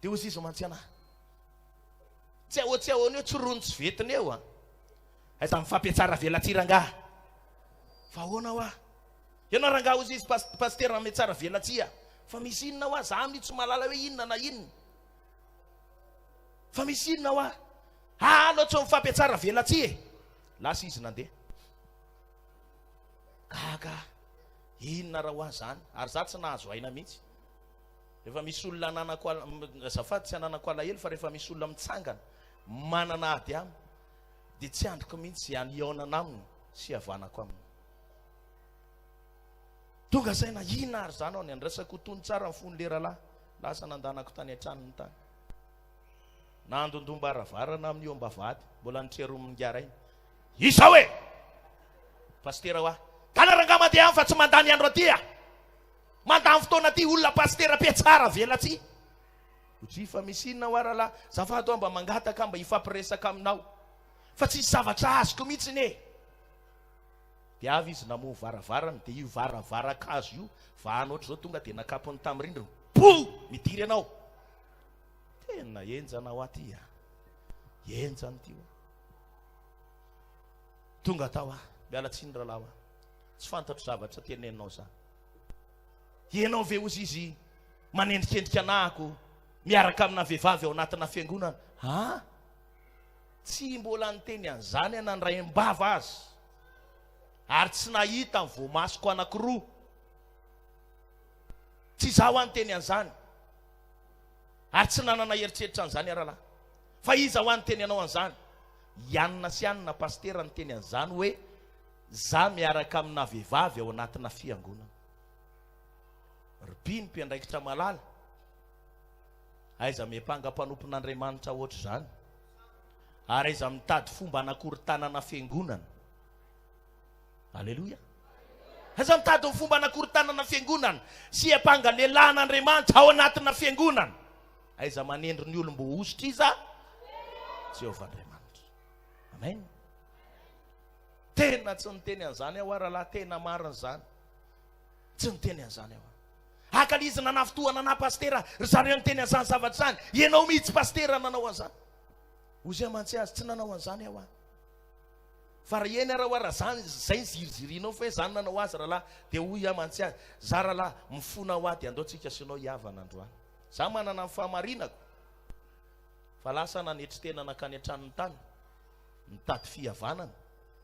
Dia hozy izy mantsy anahy. Tsy ahoa tsy ahoana eo, tsy rony tsy ventina eo an. Aiza mifampiatsara velatsihy rangahy. Fa ahoana hoa? Ianao rangahy hozy izy pasitera miatsara velatsihy a. Fa misy inona hoa? Za amin'io tsy mahalala hoe inona na inona. Fa misy inona hoa? Ah, aleo tsy mifampiatsara velatsihy e. Lasa izy nandeha. Gaga. Inona raha hoa zany? Ary za tsy nahazo aina mihitsy. Rehefa misy olona ananako azafady tsy ananako alahelo fa rehefa misy olona mitsangana manana ady aminy dia tsy andriko mihitsy izay hihaonana aminy sy hihavanako aminy. Tonga saina inona ary zany ao ny andrasako ho tony tsara ny fon'le rahalahy. Lasa nandanako tany an-tranony tany. Nandondom-baravarana amin'io am-bavahady, mbola nitreromin'ingahy Izao e! Pasitera hoa, Gana rangahy mandeha any fa tsy mandany andro aty a! Mandany fotoana aty olona pasitera mpiatsara velatsihy. Otri fa misy inona hoa rahalahy? Zafady hoa mba mangataka mba hifampiresaka aminao. Fa tsisy zavatra azoko mihitsiny e! Dia avy izy namoha varavarana, dia io varavaran-kazo io vahana ohatr'izao tonga dia nakapony tamin'ny rindrina. Boum! Midiry ianao. Tena henjana hoa ty a! Henjana ity hoa. Tonga tao aho. Miala tsiny rahalahy hoa. Tsy fantatro zavatra teneninao zany. Ianao ve hozy izy manendrikendrika anahako miaraka amina vehivavy ao anatina fiangonana? Ha? Tsy mbola niteny an'izany aho nandray am-bava azy. Ary tsy nahita ny voamasoko anankiroa. Tsy izaho aho niteny an'izany. Ary tsy nanana eritreritra an'izany aho rahalahy. Fa iza hoa niteny anao an'izany? I Anna sy Anna pasitera niteny an'izany hoe za miaraka amina vehivavy ao anatina fiangonana. Ry mpino mpiandraikitra malala, aiza miampanga mpanompon'Andriamanitra ohatr'izany? Ary aiza mitady fomba hanakorontanana fiangonana? Aleloia. Aiza mitady ny fomba hanakorontanana fiangonana sy hiampanga lehilahin'Andriamanitra ao anatina fiangonana? Aiza manendry ny olom-boahosotra iza? Jehovah Andriamanitra. Amen. Tena tsy niteny an'izany aho rahalahy, tena marina izany. Tsy niteny an'izany aho. Haka izy nanafintohana anà pastera, ry zareo niteny an'izany zavatra izany. Ianao mihitsy pastera nanao an'izany. Hozy amantsy azy, tsy nanao an'izany aho. Fa raha eny ara hoa raha zany zay ny zirizirinao fa hoe zany nanao azy rahalahy, dia hoy aho mantsy azy, za rahalahy mifona ho ahy dia andao tsika sy ianao hihavana androany. Za manana ny fahamarinako fa lasa nanetry tena nankany an-tranony tany nitady fihavanana,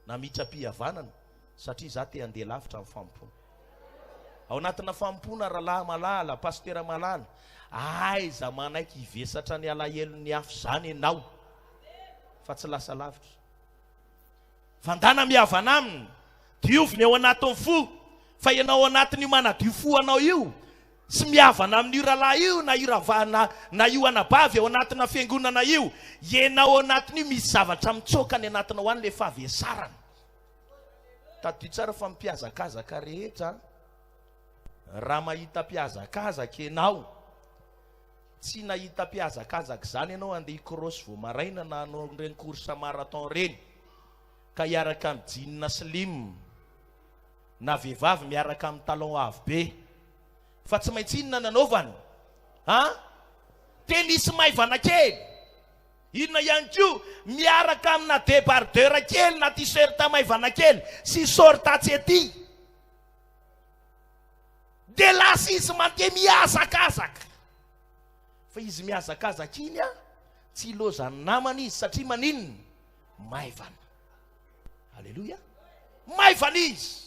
namitra-pihavanana satria za te handeha lavitra amin'ny fanompoana. Ao anatina fanompoana rahalahy malala, pasitera malala, aiza manaiky hivesatra ny alahelon'ny hafa izany ianao fa tsy lasa lavitra. Vandana mihavana aminy, dioviny ao anatin'ny fo, fa ianao ao anatin'io manadio fo anao io, sy mihavana amin'io rahalahy io na io rahavahy na na io anabavy ao anatina fiangonana io, ianao ao anatin'io misy zavatra mitsoaka any anatinao any le fahavesarana. Tadidio tsara fa ny mpihazakazaka rehetra. Raha mahita mpihazakazaka ianao, tsy nahita mpihazakazaka izany ianao handeha hi-cross vao maraina na hanao ireny course marathon ireny, ka hiaraka amin'ny jean slim, na vehivavy miaraka amin'ny talon avo be. Fa tsy maintsy inona ny anaovany? An? Tenisy maivana kely. Inona ihany koa? Miaraka amina debardeur kely na t-shirt maivana kely sy short atsy aty. Dia lasa izy mandeha mihazakazaka. Fa izy mihazakazaka iny an, tsy ilaozan'ny namany izy satria maninona? Maivana. Aleloia. Maivana izy.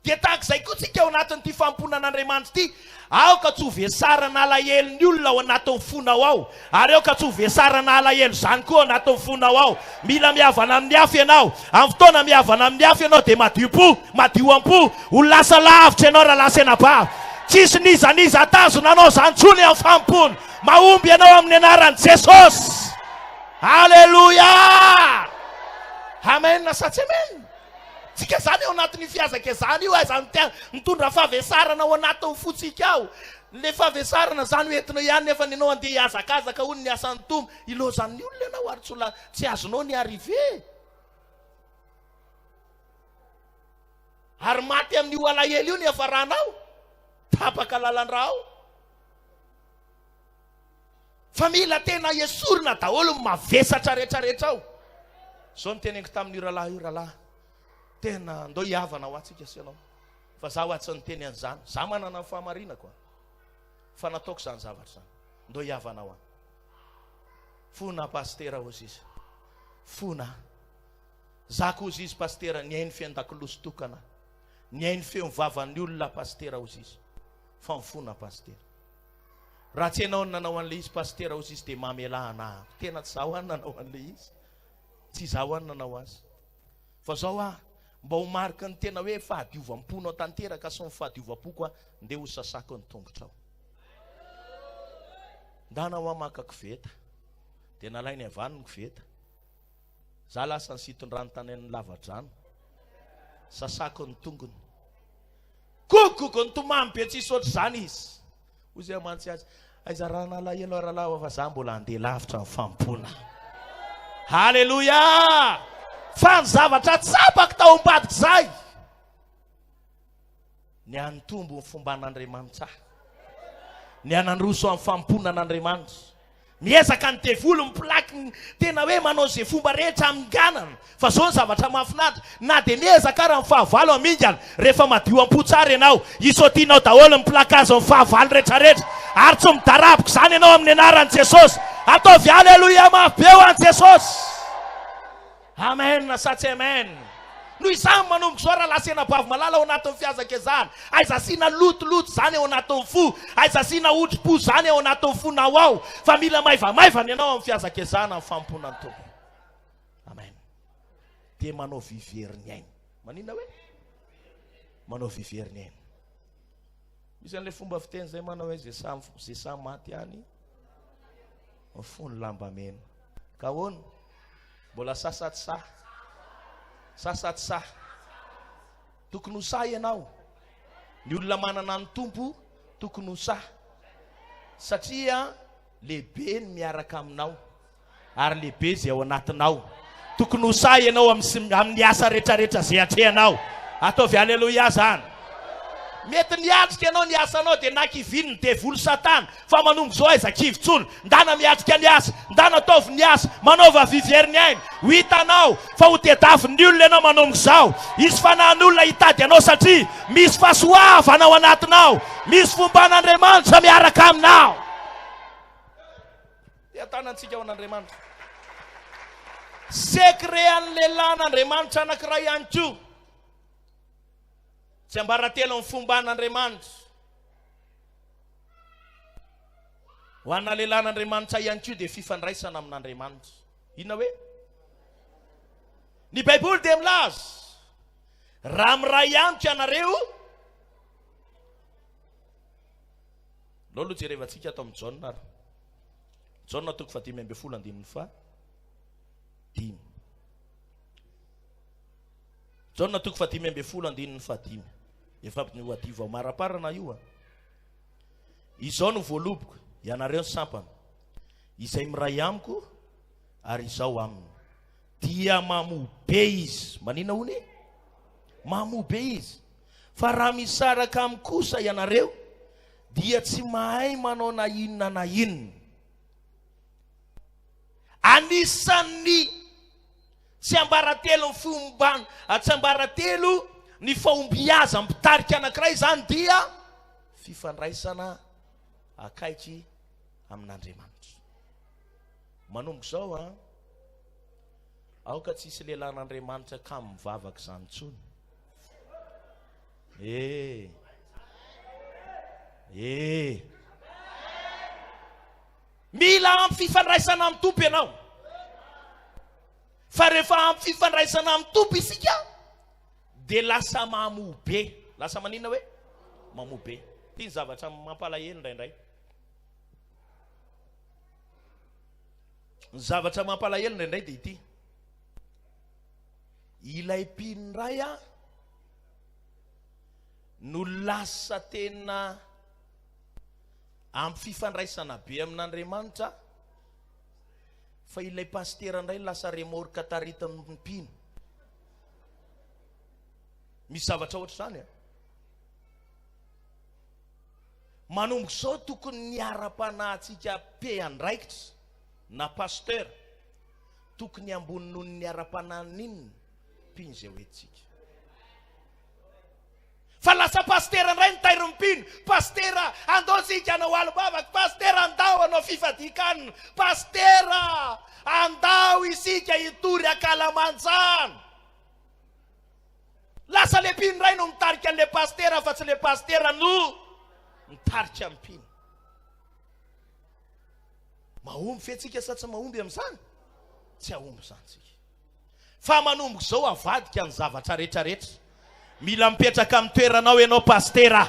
Dia tahaka izay koa tsika ao anatin'ity fanompoana an'Andriamanitra ity. Aoka tsy ho vesarana alahelo ny olona ao anatin'ny fonao ao. Ary aoka tsy ho vesarana alahelo izany koa ao anatin'ny fonao ao. Mila mihavana amin'ny hafa ianao. Amin'ny fotoana mihavana amin'ny hafa ianao dia madio po, madio am-po. Ho lasa lavitra ianao rahalahy sy anabavy. Tsisy n'iza n'iza hatazona anao izany intsony amin'ny fanompoana. Mahomby ianao amin'ny anaran'i Jesosy. Aleloia! Amen sa tsy amen? Tsika zany ao anatin'io fihazakezahana io aiza no mitondra fahavesarana ao anatin'ny fotsika ao. Le fahavesarana zany ho entinao ihany nefa ny anao andeha hihazakazaka hono ny asan'ny Tompo. Ilaozan'ny olona ianao ary tsy tsy azonao ny arrivée. Ary maty amin'io alahelo io ny hiafaranao. Tapaka lalan-drà ao. Fa mila tena esorina daholo ny mavesatra rehetra rehetra ao. Zao no teneniko tamin'io rahalahy io, rahalahy, tena ndao hihavana ho antsika sy ianao. Fa za hoa tsy niteny an'izany. Za manana ny fahamarinako a. Fa nataoko izany zavatra izany. Ndao hihavana ho an. Fona pasitera hozy izy. Fona. Za koa hozy izy pasitera nihaino feon-dakolosy tokana. Nihaino feon'ny vavan'ny olona pasitera hozy izy. Fa mifona pasitera. Raha tsy ianao no nanao an'ilay izy pasitera hozy izy dia mamelà anah. Tena tsy izaho any nanao an'ilay izy. Tsy izaho any nanao azy. Fa zao ah, mba ho mariky ny tena hoe fahadiovam-ponao tanteraka sy ny fahadiovam-poko ah, ndeha ho sasako ny tongotrao. Ndana hoa maka koveta. Dia nalainy avy any ny koveta. Za lasa nisiton-drano tany amin'ny lava-drano. Sasako ny tongony. Gogogo nitomany be tsisy ohatr'izany izy. Hoy zay mantsy azy, aiza raha nalahelo aho rahalahy fa za mbola handeha lavitra ny fanompoana. Haleloia! Fa ny zavatra tsapako tao ambadik'izay, ny hanitombo ny fomban'Andriamanitra ahy, ny hanandroso amin'ny fanompoana an'Andriamanitra. Miezaka ny devoly mipilaky ny tena hoe manao izay fomba rehetra haminganana. Fa zao ny zavatra mahafinaritra, na dia miezaka ara ny fahavalo hamingana, rehefa madio am-po tsara ianao, hisaotianao daholo ny plakazon'ny fahavalo retraretra, ary tsy midaraboka izany ianao amin'ny anaran'i Jesosy. Ataovy Aleloia mafy be ho an'i Jesosy. Amen sa tsy amen? Noho izany manomboka izao rahalahy sy anabavy malala ao anatin'ny fihazakezahana, aiza asiana lotoloto izany ao anatin'ny fo, aiza asiana otri-po izany ao anatin'ny fonao ao, fa mila maivamaivana ianao amin'ny fihazakezahana amin'ny fanompoana ny Tompo. Amen. Dia manao vy very ny aina. Maninona hoe? Manao vy very ny aina. Misy an'ilay fomba fiteny izay manao hoe izay samy izay samy maty ihany mifono lamba mena. Ka ahoana? Mbola sahy sa tsy sahy? Sahy sa tsy sahy? Tokony ho sahy ianao. Ny olona manana ny Tompo tokony ho sahy. Satria lehibe ny miaraka aminao ary lehibe izay ao anatinao. Tokony ho sahy ianao amin'ny asa rehetrarehetra izay atrehanao. Ataovy aleloia zany. Mety niatrika ianao ny asanao dia nakivian'ny devoly satana fa manomboka izao aiza kivy tsony. Ndana miatrika ny asa, ndana ataovy ny asa, manaova vivier ny aina. Ho hitanao fa ho tediavin'ny olona ianao manomboka izao. Hisy fanahin'olona hitady anao satria misy fahasoavana ao anatinao, misy fomban'Andriamanitra miaraka aminao. Dia tanantsika ho an'Andriamanitra. Secret an'ny lehilahin'Andriamanitra anankiray ihany koa. Tsiambaratelo amin'ny fomban'Andriamanitra. Ho ana lehilahin'Andriamanitra ihany koa dia fifandraisana amin'Andriamanitra. Inona hoe? Ny Baiboly dia milaza, raha miray amiko ianareo, Aleo aloha jerevantsika ato amin'ny Jaona ary. Jaona toko fahadimy ambin'ny folo andininy faha dimy. Jaona toko fahadimy ambin'ny folo andininy fahadimy. Efa ho adivo maraparana io a. Izao no voaloboko, ianareo ny sampana, izay miray amiko ary izaho aminy. Dia mamoa be izy. Manina hono e? Mamoa be izy. Fa raha misaraka amiko kosa ianareo, dia tsy mahay manao na inona na inona. Anisan'ny tsiambaratelon'ny fomban, tsiambaratelo ny fahombiazan'ny mpitarika anankiray izany dia fifandraisana akaiky amin'Andriamanitra. Manomboka izao an, aoka tsy hisy lehilahin'Andriamanitra kamo mivavaka izany intsony. Eh. Eh. Mila ampy fifandraisana amin'ny Tompo ianao. Fa rehefa ampy fifandraisana amin'ny Tompo isika dia lasa mamoa be. Lasa maninona hoe? Mamoa be. Ity ny zavatra mampalahelo indraindray. Ny zavatra mampalahelo indraindray dia ity. Ilay mpino indray a no lasa tena ampy fifandraisana be amin'Andriamanitra fa ilay pasitera indray lasa remorque taritin'ny mpino. Misy zavatra ohatr'izany a. Manomboka izao tokony ny ara-panahintsika mpiandraikitra na pasteur tokony ambony noho ny ara-panahin'inona mpino izay hoentintsika. Fa lasa pasitera indray ny tairin'ny mpino. Pasitera, andao tsika hanao alim-bavaka. Pasitera, andao hanao fifadian-kanina. Pasitera, andao isika hitory ankalamanjana. Lasa le mpino indray no mitarika an'le pasitera fa tsy le pasitera no mitarika ny mpino. Mahomby ve tsika sa tsy mahomby amin'izany? Tsy hahomby izany tsika. Fa manomboka izao avadika ny zavatra rehetra rehetra. Mila mipetraka amin'ny toeranao ianao Pasitera.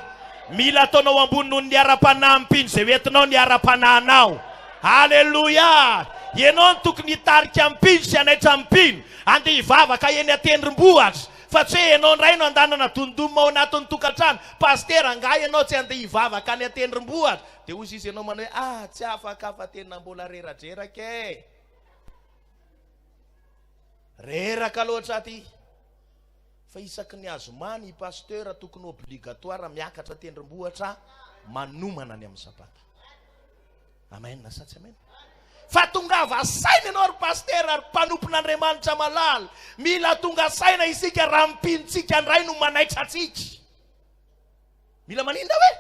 Mila ataonao ambony noho ny ara-panahy mpino izay hoentinao ny ara-panahinao. Aleloia! Ianao no tokony hitarika ny mpino sy hanaitra ny mpino handeha hivavaka eny an-tendrombohitra. Fa tsy hoe ianao indray no andanana dondom ao anatin'ny tokantrano. Pasitera, angaha ianao tsy handeha hivavaka any an-tendrombohitra? Dia hoy izy ianao manao hoe, ah, tsy afaka fa tena mbola reradreraka e. Reraka loatra aty. Fa isaky ny azoma ny pasteur tokony obligatoire miakatra tendrombohitra manomana ny amin'ny sabata. Amen sa tsy amen? Fa tongava saina ianao ry pasteur ry mpanompon'Andriamanitra malala. Mila tonga saina isika raha mpinontsika indray no manaitra antsika. Mila maninona hoe?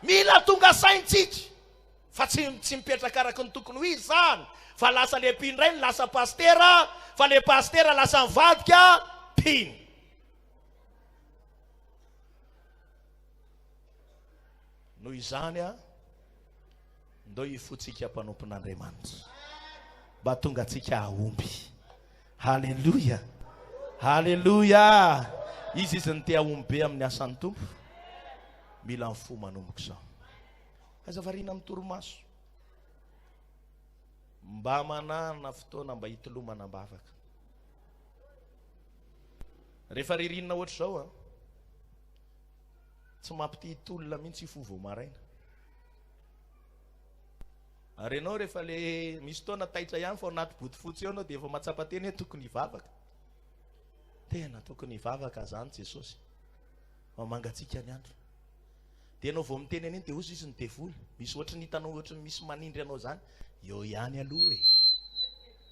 Mila tonga saintsika fa tsy tsy mipetraka araka ny tokony ho izy izany fa lasa le mpino indray no lasa pasitera fa le pasitera lasa mivadika mpino. Noho izany a, ndao hifotsika mpanompon'Andriamanitra mba tonga antsika hahomby. Haleloia! Haleloia! Iza izy no te hahomby be amin'ny asan'ny Tompo? Mila mifoha manomboka izao. Aza variana amin'ny torimaso. Mba manana fotoana mba hitolomana am-bavaka. Rehefa ririnina ohatr'izao an, tsy mampite hitolona mihitsy hifoha vao maraina. Ary ianao rehefa le misy fotoana taitra ihany fa ao anaty bodofotsy eo ianao dia efa mahatsapa tena hoe tokony hivavaka. Tena tokony hivavaka zany Jesosy. Fa mangatsiaka ny andro. Dia ianao vao miteny an'iny dia hozy izy ny devoly. Misy ohatry ny hitanao ohatry ny misy manindry anao zany. Eo ihany aloha e.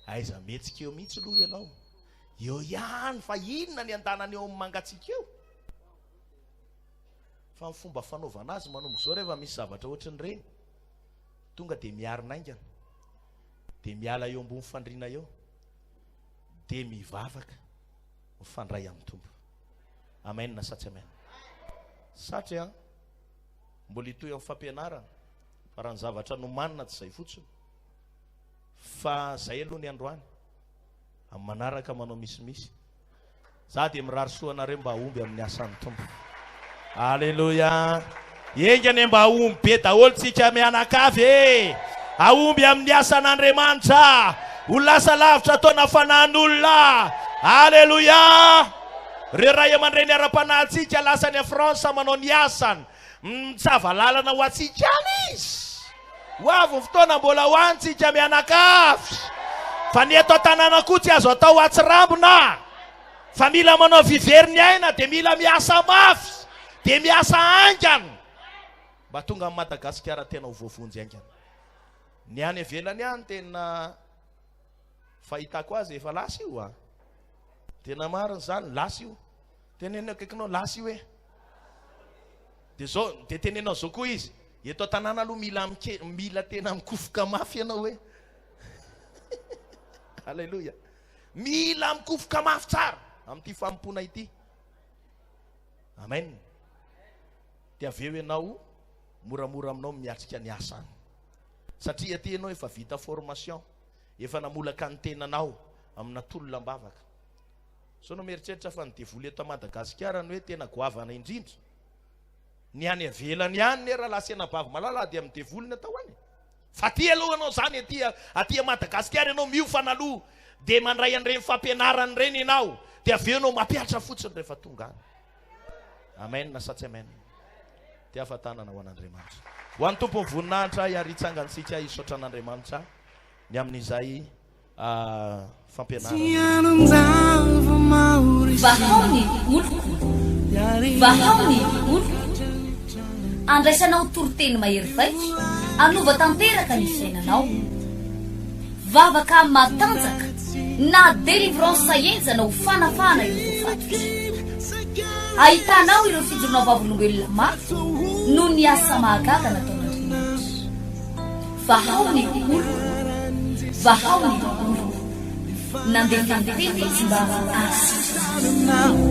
Aiza mihetsika eo mihitsy aloha ianao. Eo ihany fa inona ny andanana eo amin'ny mangatsiaka eo? Fa ny fomba fanaovana azy manomboka izao rehefa misy zavatra ohatrin'ireny. Tonga dia miarina haingana, dia miala eo ambony fandriana eo, dia mivavaka, mifandray amin'ny Tompo. Amen sa tsy amen? Satry an, mbola hitohy amin'ny fampianarana, fa raha ny zavatra nomanina tsy izay fotsiny, fa zay aloha ny androany, amin'ny manaraka manao misimisy. Za dia mirary soa anareo mba hahomby amin'ny asan'ny Tompo. Aleloia. Enga anie mba hahomby be daholo tsika mianakavy e. Hahomby amin'ny asan'Andriamanitra. Ho lasa lavitra ataona fanahin'olona. Aleloia. Reo ray aman-dreny ara-panahintsika lasa any France manao ny asany. Mitsava lalana ho antsika any izy. Ho avy ny fotoana mbola ho any tsika mianakavy. Fa ny eto an-tanàna koa tsy azo atao atsirambina. Fa mila manao vivery ny aina dia mila miasa mafy, dia miasa haingana. Mba tonga amin'i Madagasikara tena ho voavonjy haingana. Ny any ivelany any tena fahitako azy efa lasa io a. Tena marina izany, lasa io. Teneno akaikinao, lasa io e. Dia zao, dia teneno an'izao koa izy, eto an-tanàna aloha mila mike, mila tena mikofoka mafy ianao hoe. Alléluia. Mila mikofoka mafy tsara amin'ity fanompoana ity. Amen. Dia avy eo ianao moramora aminao miatrika ny asa any. Satria aty ianao efa vita formation, efa namolaka ny tenanao amina tolona am-bavaka. Sao no mieritreritra fa ny devoly eto Madagasikara no hoe tena goavana indrindra? Ny any avelany any ne rahalahy sy anabavy malala dia amin'ny devoly ny atao any. Fa aty aloha ianao zany aty aty Madagasikara ianao miofana aloha dia mandray an'ireny fampianarana ireny ianao dia avy eo ianao mampihatra fotsiny rehefa tonga any. Amen sa tsy amen? Dia afa-tanana ho an'Andriamanitra. Ho an'ny Tompon'ny voninahitra ary hitsangantsika hisaotra an'Andriamanitra ny amin'izay fampianarana. Vahao ny oloko, vahao ny oloko. Andraisanao toriteny mahery vaika, hanova tanteraka ny fiainanao. Vavaka matanjaka na délivrance henjana ho fanafahana ireo voafatotra. Ahitanao ireo fijoroana vavolombelona mafy noho ny asa mahagaga nataon'Andriamanitra. Vahao ny oloko, vahao ny oloko. Nandefa ny teny izy mba hahasitrana azy.